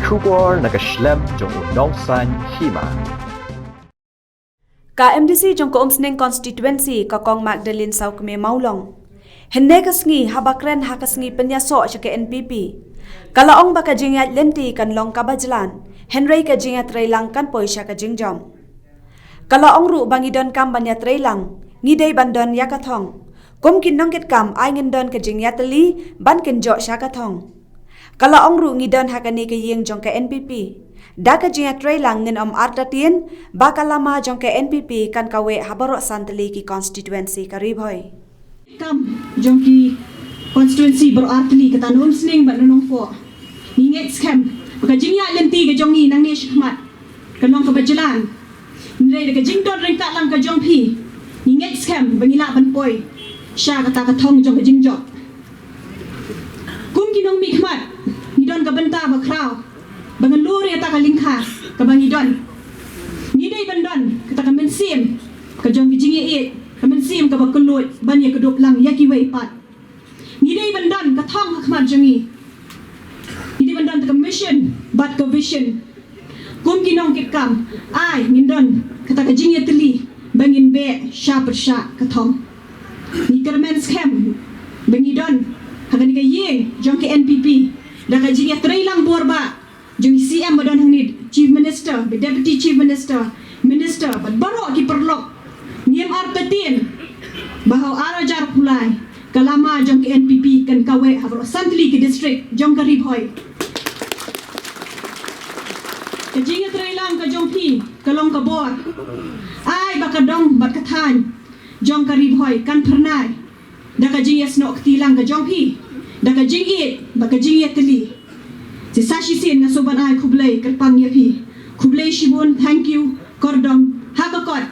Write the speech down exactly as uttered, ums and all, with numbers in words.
Khubor na ka shlem jong u nongsan hima. Ka M D C jong ka Umsning Constituency, ka Kong Magdalene Sawkmie Mawlong, hynne ka sngi haba kren ha ka sngi pynïasoh sha ka N P P, ka la ong ba ka jingïaid lynti kan long kaba jlan, hynrei ka jingïatreilang kan poi sha ka jingjop. Ka la ong ruh ba ngi donkam ban ïatreilang, ngi dei ban don ïa ka thong. Kum ki nongkitkam, ai ngin don ka jingïatylli ban kynjoh sha ka thong. Ka la ong ruh ngi don ha kane ka ïing jong ka N P P. Da ka jingïatreilang ngin ym artatien ba ka lama jong ka N P P kan kaweh ha baroh san tylli ki constituency ka Ri Bhoi. Kam jong ki constituency baroh ar tylli, kata na Umsning bad na Nongpoh. Ngi ngeit skhem ba ka jingïaid lynti ka jong ngi nangne shakhmat kan long kaba jlan. Hynrei da ka jingdon ryngkat lang ka jong phi, ngi ngeit skhem ba ngi lah ban poi sha kata ka thong jong ka jingjop. Kum ki nongmihkhmat, ngi don ka bynta ba khraw ba ngi lur ïa kata ka lyngkha kaba ngi don. Ngi dei ban don kata ka mynsiem ka jong ka jingïeit, ka mynsiem kaba kylluid ban ïakdup lang ïa kiwei pat. Ngi dei ban don ka thong ha khmat jong ngi. Ngi dei ban don ka mission bad ka vision. Kum ki nongkitkam, ai ngin don kata ka jingïatylli ba ngin beh sha pyrshah ka thong. Ngi kyrmen skhem ba ngi don ha kane ka ïing jong ka N P P da ka jingïatreilang bor ba jong i C M ba don hangne, Chief Minister, ba Deputy Chief Minister, Minister, bad baroh ki paralok. Ngim artatien ba ha u ar hajar arphew lai ka lama jong ka N P P kan kaweh ha baroh san tylli ki district jong ka Ri Bhoi. Ka jingïatreilang ka jong phi ka long ka bor. Ai ba ka dong bad ka thaiñ jong ka Ri Bhoi kan phyrnai da ka jingïasnoh kti lang ka jong phi, da ka jingïeit bad ka jingïatylli. Sa shisien nga sngewbha ban ai khublei kyrpang ïa phi. Khublei shibun, thank you, kordom, ha ka kot.